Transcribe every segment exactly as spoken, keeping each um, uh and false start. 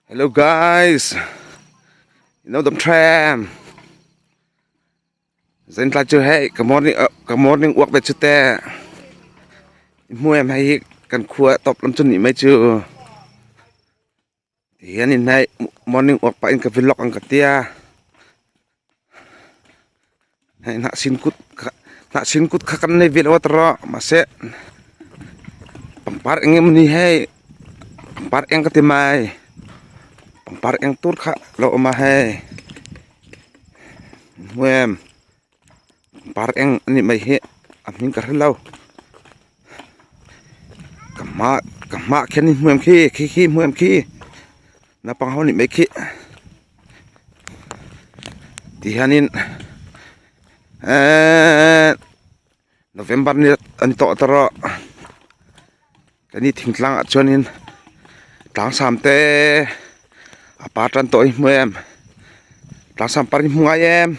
Hello guys. Inhnuoi dam ṭha am? Zan tlai chu hei, ka morning, uh, ka morning walk ve chu te. Inhmu em hei hi kan khuo top lam chu ni mai chu. Ti hian in hei morning walk pa in ka vlog ang ka tia. Hei, hnah sin kut kha, hnah sin kut kha kan nei ve lo ta rawh, mahse. Pangpar eng em ni hei. Pangpar eng ka ti mai. Pangpar eng tur kha lo awm a hei. Hmu em. Pangpar eng a ni mai hi. A hming ka hre lo. Ka hma, ka hma khian inhmu em khi, khi, khi hmu em khi. Naupang ho ni mai khi. Ti hian in, eh, November ni a ni tawh ta rawh. Keini thingtlang ah chuan in tlang sam te a par tan tawh inhmu em. Tlang sam par inhmu ngai em.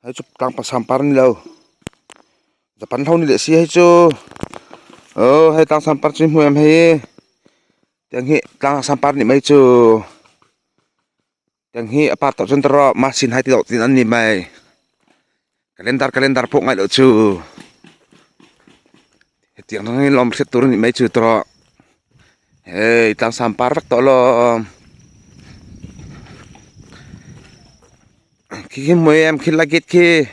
Hei chu tlang pa sam par ni lo. Japan ho ni leh si hei chu. Oh, hei tlang sam par chu inhmu em hei. Tiang hi tlang sam par ni mai chu. Tiang hi a par tawh chuan ta rawh, masin hai ti deuh tin an ni mai. Calendar, calendar pawh ngai lo chu. Hetiang rawng hi lawm hriat tur a ni mai chu ta rawh. Hei, tlang sam par vek tawh lawm. Khi khi hmu em khi la gate khi.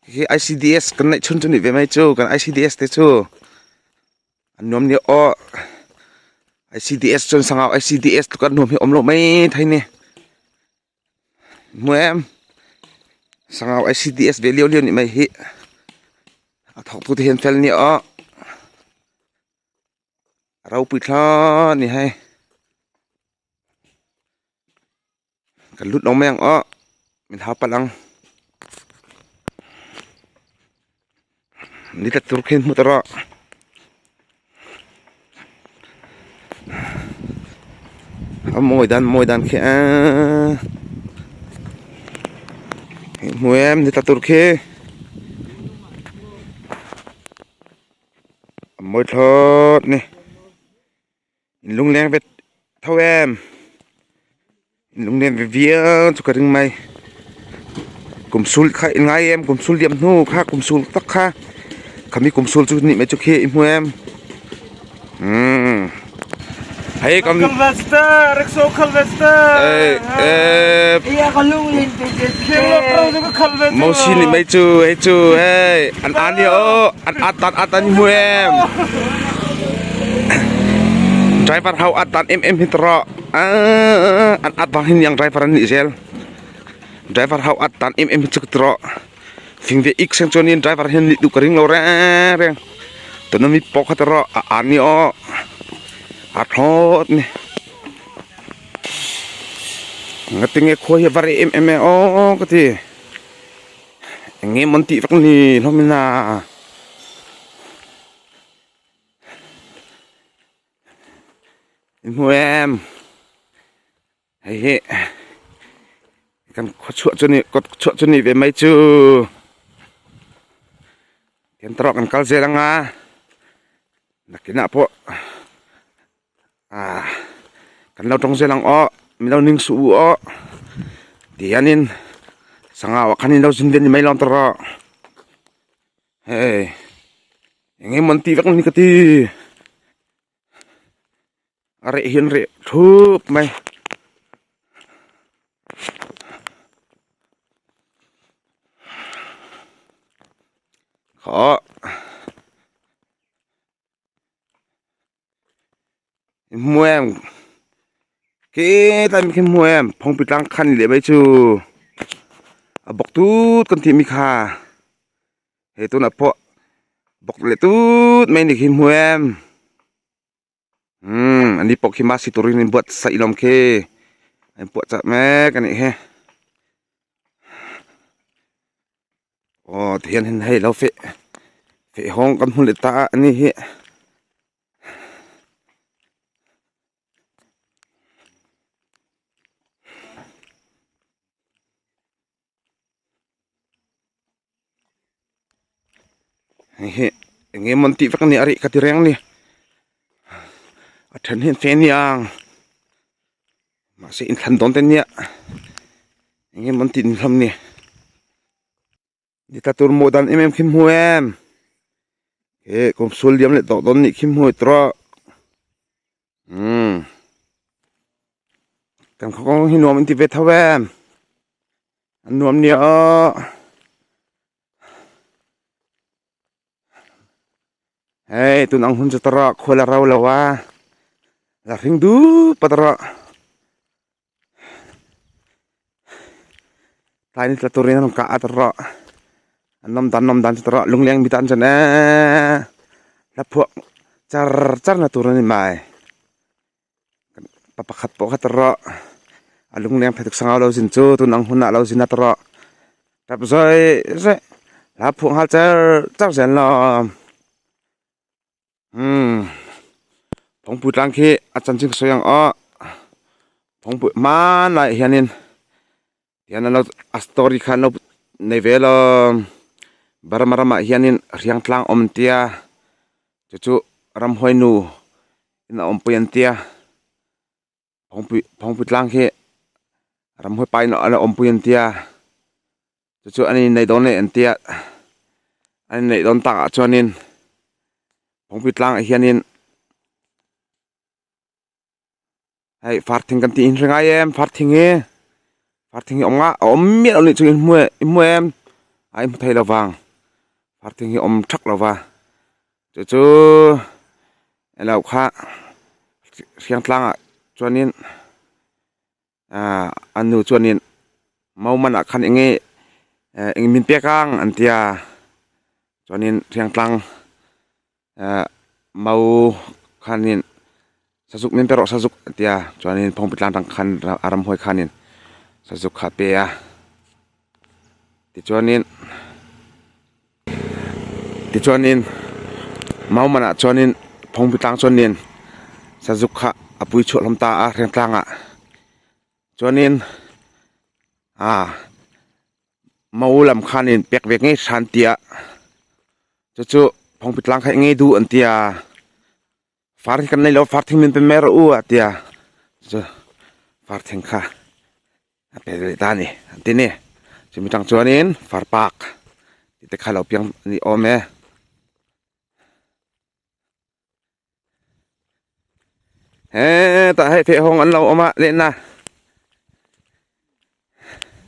Khi I C D S kan neih chhun chu ni ve mai chu, kan I C D S te chu. An nuam ni aw. I C D S chuan sangau I C D S tu kan nuam hi awm lo mai thei ni. Hmu em. Sangau I C D S ve liau liau ni mai hi. A thawk tu te hian fel ni aw. A ropui thla ni hai. Kan lut awm mai ang aw. Min hau pal ang. Ni tla tur khin hmu ta rawh. A mawi dan, mawi dan khi a. Hmu em ni tla tur khi. A mawi thlawt ni. In lungleng ve tho em. In lungleng ve viau chu ka ring mai. Kum sul kha in ngai em, kum sul liam hnu kha, kum sul tak kha. Khami kum sul chu ni mai chu khi i hmu em. Hmm. Hei kan kal ve ta, rickshaw kal ve ta. Ei, eh. Iya ka lungleng te te. Kal ve ta. Mosi ni mai chu, hei chu, hei. An, an ni aw. An at dan, at dan i hmu em. Driver ho at dan em em hi ta rawh. Ah, an at vang hin yang driver an nih zel. Driver ho at dan em em hi chu ta rawh. Fing ve ik seng chuan in driver hian nih duh ka ring lo reng reng. Tuna mi pawh kha ta rawh, a, a ni aw. A thlawt ni. Ngati nge khua hi a var em em e aw ka ti. Eng nge mawn tih vak ni hlawm ina. I hmu em. Hei hi. Kan khaw chhuah chu ni, kawt chhuah chu ni ve mai chu. Tiang ta rawh kan kal zel ang a. Nakinah pawh. A, kan lo ṭawng zel ang aw, mi lo ning suh u aw. Ti hianin, sangau a khan in lo zin ve ni mai lawm ta rawh. Hei, eng nge mawn tih vek ni ka ti. A reh hian reh thup mai. Khaw. I hmu em. Khi tlai mi khi hmu em. Phawngpi tlang khan leh mai chu. A bawk tut kan tih mi kha. He tuna pawh. Bawk leh tut mai ni khi hmu em. Hmm, ani pawh khi masi turin inbuatsaih lawm khi. Inbuatsaih mek a nih hi. Aw, ti hian hin hei lo fe, fe hawng kan hmu leh ta a ni hi. Hei hi, eng nge mawn tih vek ni a rih ka ti reng ni. A ṭhen hin fe ni ang. Mahse, inthlan dawn te nia. Eng nge man ti inhlam ni. Ni tla tur mo dan em em khi hmu em. E, kum sul liam le tawk dawn ni khi hmu tawh. Hmm. Kan khaw kawng hi nuam in ti ve tho em. An nuam nia. Hei, tun ang hun chu tawh, khuo la rau lo a. La hring dup a tawh. Tlai ni tla turin an ka a tawh. An nawm dan, nawm dan chu tawh. Lungleng mi dan chen e. La phuok char char na tur a ni mai. Pa pakhat pawh kha tawh. A lungleng phet tuk sanga lo zin chu, tun ang huna lo zin a tawh. Tap zoi zoi. La phuok hal char char zen lo. Hmm. Phawngpui tlang khi a chanchin sawi ang aw. Phawngpui hmanah hianin, hian an lo, a story khan lo nei ve lo. Burma ramah hianin Hriangtlang awm an tia. Chu chu Ramhuoinu in a awmpui an tia. Phawngpui, Phawngpui tlang khi Ramhuoipa in a awmpui an tia. Chu chu an inneih dawn leh an tia. An inneih dawn takah chuanin Phawngpui tlangah hianin, hei, far thing kan tih in hre ngai em, far thing hi, far thing hi awm nga, a awm miah lo nih chu in hmu e, in hmu em? A, in hmu thei lo vang. Far thing hi awm thak lo va. Chu chu, elo kha, Hriangtlangah chuanin, a, a nu chuanin, "Mo manah khan eng nge, eh, eng min pek ang?" an tia. Chuanin Hriangtlang, eh, mo khanin, "Sazuk min pe rawh, sazuk," a tia. Chuanin Phawngpui tlang aṭang khan ra-, a Ramhuoi khanin sazuk kha a pe a. Tichuanin, tichuanin, mo manah chuanin Phawngpui tlang chuanin sazuk kha a pui chhuah hlawm ta a, Hriangtlangah. Chuanin, a, mo lam khanin pek vek ngei hran tia. Chu chu, Phawngpui tlang kha eng nge duh an tia. Far hi kan nei lo, far thing min pe mai rawh u a tia. Chu, far thing kha a pe leh ta ni, an ti ni. Chumi aṭang chuanin far pak tih te kha lo piang ni awm e. He, tah hei, feh hawng an lo awm a, leh na.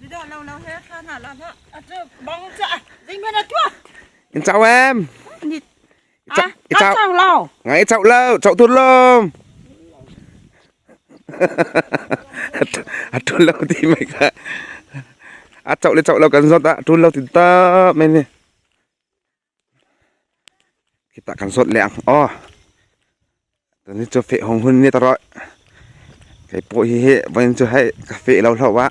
Video lo lo he kha na la la. A chu bang cha, ding me na tua. In chau em? Ni. I chau, a, i chau. Chau lo. Ngai chau lo, chau tur lawm. A tur lo ti mai kha. A chau le chau lo kan zawt a, tur lo ti ta mai ni. Khitah kan zawt leh ang. Aw. Tuni chu feh hawng hun ni ta rawh. Kei pawh hi he, vawiin chu hei, ka feh lo hlauh a.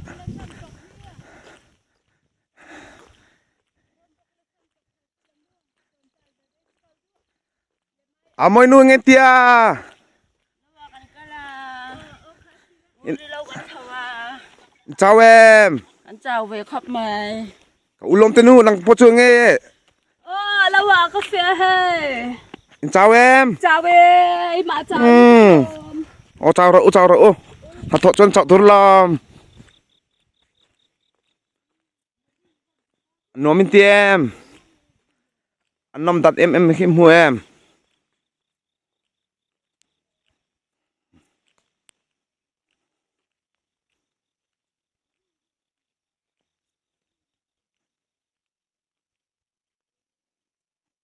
A Mawinu nge tia? In, in chau em? An chau ve khawp mai. Ka u lawmte nu, nang pawh chu nge? Aw, lo a ka fe hei. In chau em? Chau e, i ma chau. Hmm. Aw, chau rawh u, chau rawh u. Hnathawh chuan chau tur lawm. Nuam in ti em? An nawm dat em em khi hmu em?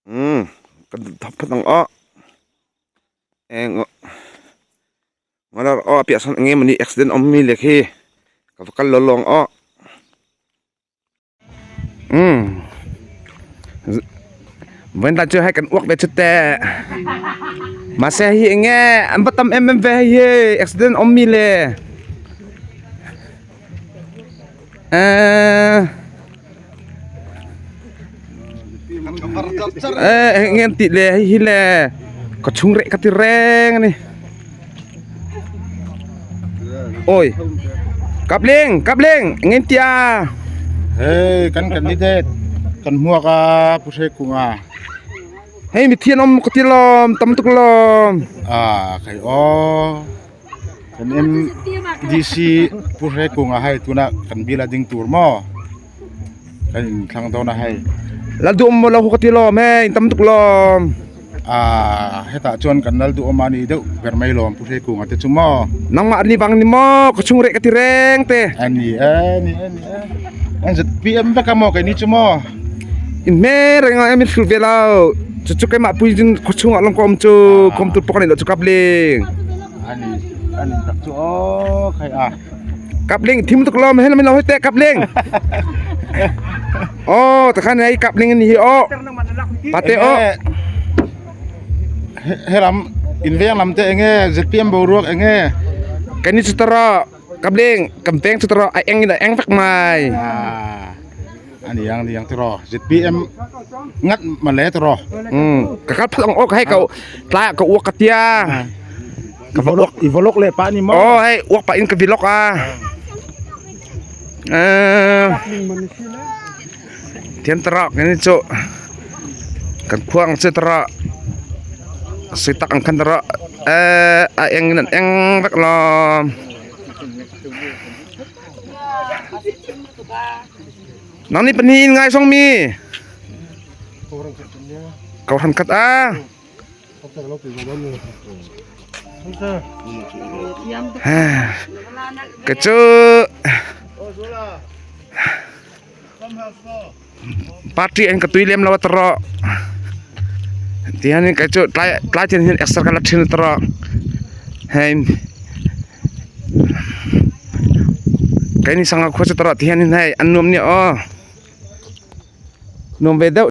Hmm, ka dut thap phat ang aw. Eng aw. Ngalar aw, a piah san eng nge mani accident awm mi lek hi. Ka va kal lo lawng aw. Hmm. Vawiin ta chu hei kan uak ve chu te. Mahse hi eng nge an va tam em em ve hi, accident awm mi le. Eh. Eh, eng nge an tih le hi le. Ka chhung reh ka ti reng a ni. Oi. Kapling, Kapling, eng nge in tia? Hei, kan candidate, kan hmuak a, Pu Hrekunga. Hei, mi thian um ka ti lawm, tam tuk lawm. A, khai aw. Kan MDC Pu Hrekunga hai tuna kan biela ding tur maw. Kan inthlang dawn a hai. Lal duh um maw lo ka ti lawm, hei, tam tuk lawm. A, heta chuan kan lal duh um a ni deuh ber mai lawm Pu Hrekunga te chu maw. Nangmah ni vang ni maw, ka chhung reh ka ti reng te. A ni, a ni, a ni, a. An ZPM vek a maw, keini chu maw. In hme reng a, em in thil ve lo. Chu chu keimah pui zin khaw chhungah lawm ka awm chu, kawm tur pawh ka ni lo chu Kapling. A ni, a ni tak chu aw, khai a. Kapling, thim tuk lawm, hei lam in lo hei te, Kapling. Aw, ta khan hei Kapling a ni hi aw. Pate aw. He, he lam, in veng lam te enge, ZPM boruak enge. Keini chu ta rawh, Kapling, kan veng chu ta rawh, a eng in a eng vek mai. A. A ni ang, ni ang tiraw. ZPM ngat ma le tiraw. Hmm. Ka kal phal ang ok hei ka, tla ka uak ka tia. Ah. Ka va uak. I vlog le pa ni maw. Oh, hei, uak pa in ka vlog a. Eh. Thian tiraw, keini chu. Kan khuang chu tiraw. Sui tak ang khan tiraw. Eh, a eng nan eng vek lawm. Nangni pahni in ngai sawng mi. Kohran khat a. Ka chu. Party an ka tui lem lo tiraw. Tihian in ka chu tlai, tlai tihian hin extra ka la thin tiraw. Hein. Keini sanga khuo chu tiraw tihian hin hei an nuom ni aw. Nuom ve deuh.